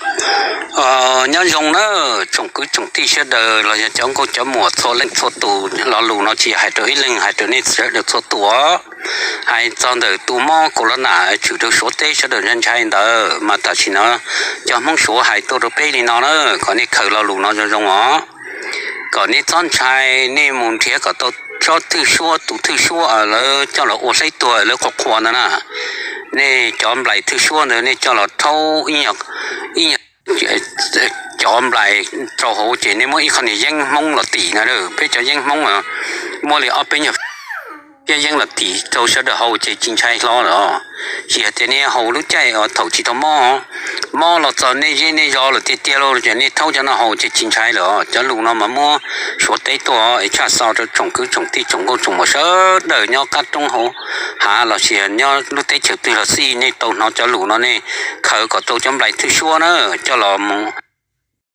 Nyob zoo na, tsoom kwv tsoom tij sawv daws los yog cov nkauj cov muam txhua leej txhua tus, lo lus no tsis yog hais rau ib leeg, hais rau nej sawv daws txhua tus. Hais txog ntawm tus mob corona tshwm rau Suav teb sawv daws ntshai ntshai ntawd mas tam sim no cov Hmoob Suav hais tuaj rau peb li no na, kom nej khaws lo lus no zoo zoo os, kom nej txhob ntshai, nej mus nrhiav kom tau tsob thwj suab, tus thwj suab lawv coj los ua hleb tuag lawv qhuas qhuas ntawd na. Nej cov nplaim thwj suab ntawd nej coj los rhaub ib ib cov nplaim rau hauv ces nej muab ib qho niag yeeb Hmoob los tim na. Peb cov yeeb Hmoob muaj li ob peb nyuag yeeb los tim rau sawv daws haus ces tsis ntshai hlo lawm. Tsis hais tias nej haus lub caij thaum tsis tau mob, mob los txog nej zej nej zos lawm tiag tiag lauj, ces nej rhaub cov no haus ces tsis ntshai lawm. Cov lus no mas muab Suav teb tuaj es tshaj xov rau tsoom kwv tsoom tij tsoom nkauj tsoom muam sawv daws nyob qab roob hauv hav los sis nyob lub teb chaws twg los xij, nej tau hnov cov lus no nej khaws kom tau cov nplaim thwj suab na, coj los mus